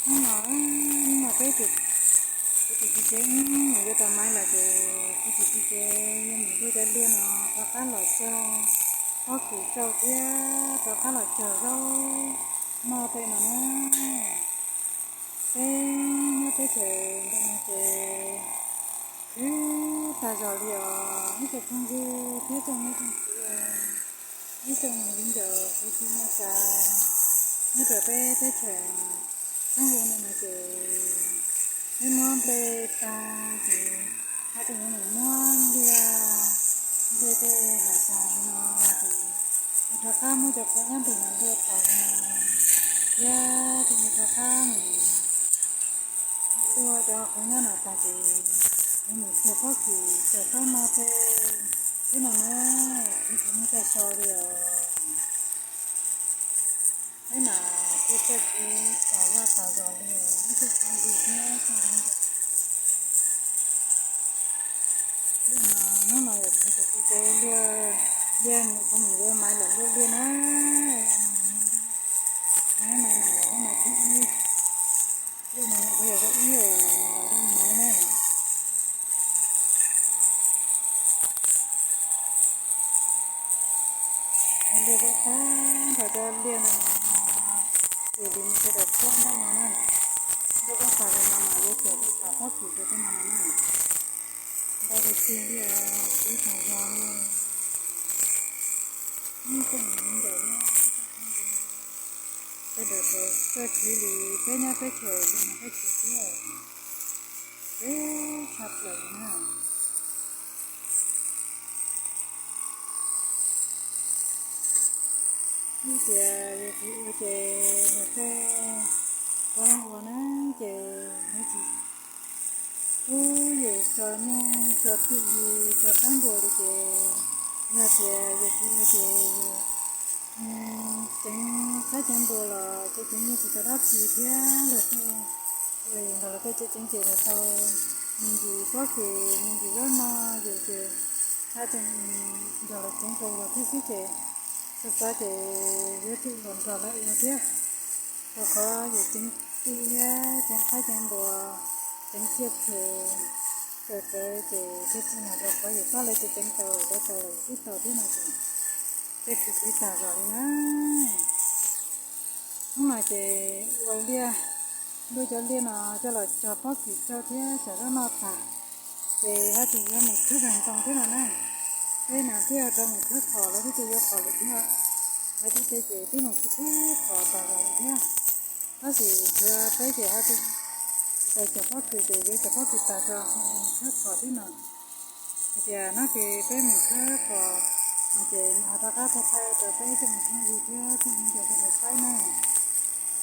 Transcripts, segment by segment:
Hnub no, hnub no peb tus, kuv tus txiv tsev mus yuav tau maiv lawm ces kuv tus txiv tsev yuav mus luaj cov liaj no rov qab los cog pob kws tsau thiab rov qab los cog zaub noj tej no na. Peb nyob teb chaws ntawm no ces khwv tag zog li os ib tsoom phooj ywg thiab tsoom niam tsoom txiv, ib tsoom viv ncaus kwv tij neej tsa nyob rau peb teb chaws Xeeb Ua ntawm no ces peb muab nplej tag ces haj tseem yuav mus muab liaj nplej tej hlais tag li no ces yuav rov qab muab cov quav nyab nplej no luaj tag li no thiab tseem yuav rov qab mus luaj cov quav nyab no tag ces yuav mus cog pob kws cog taub no tej xwb no na. Kuv tsis muaj caj so li os. Peb mas kuj txawj khwv tag vaj tag zog li os ib tsoom phooj ywg thiab tsoom viv ncaus. Hnub no, hnub no yog kuv tus txiv tsev liaj, liaj kuv mus yuav maiv los luaj liaj na. Hnub no mas yog hnub maiv thib ib, liaj no kuv yog zaub ib los luaj maiv na. Luaj zaub tag nrho cov liaj no, ces li sawv daws tuaj npaum no na. Luaj zaub tag li no mas yuav cog tas pob kws rau tej no no na. Ntau tiag tiag li os, khwv tag zog li. Ib tsoom viv ncaus, sawv daws txawj khwv li peb nyob teb chaws ntawm no peb khwv thiab, peb tshaj plaws na. Ib tias yus khwv ua ces luag tej ua ua na ces nws tsis pub yus tso nyuj tso twm li tso qaib npua li ces yog tias yus khwv ua ces yus ceev qaib ceev npua los ces ceev nyuj tsis tau dab tsi thiab luag tej ua li ntawd luag tej tseem ceev ces luag tau me ntsis pob kws me ntsis zaub no yus ces haj tseem nrog luag ceev rau luag thiab xwb ces xav xav ces yuav tsum los nrog lawv ua thiab. Rau qhov yus ceev twm thiab ceev qaib ceev npua, ceev tsiaj txhu kawm rawv ces thiaj tsim nyog rau qhov yus pab lawv ceev ceev tau lawv tau los yus twb tau thiab no ces peb khwv khwv tag zog li na. Hnub no ces ua liaj, luaj cov liaj no coj los cog pob kws tsau thiab cog zaub noj tag ces haj tseem yuav mus khawb kawg ntoo thiab no na. Peb no twb yog rov mus khawb qhov lawv twb tsis yuav qhov lawm thiab, lawv twb tsis ces twb mus khawb qhov tag zog lawm thiab. Tab sis tshuav peb ces haj tseem tsis tau cog pob kws ces yuav cog pob kws tag tso mus khawb qhov thiab no. Hais tias hnub twg peb mus khawb qhov no ces mam ho rov qab thaij thaij rau peb tsoom phooj ywg thiab tsoom viv ncaus sawv daws saib na.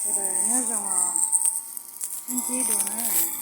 Sawv daws nyob zoo os, sib ntsib dua na.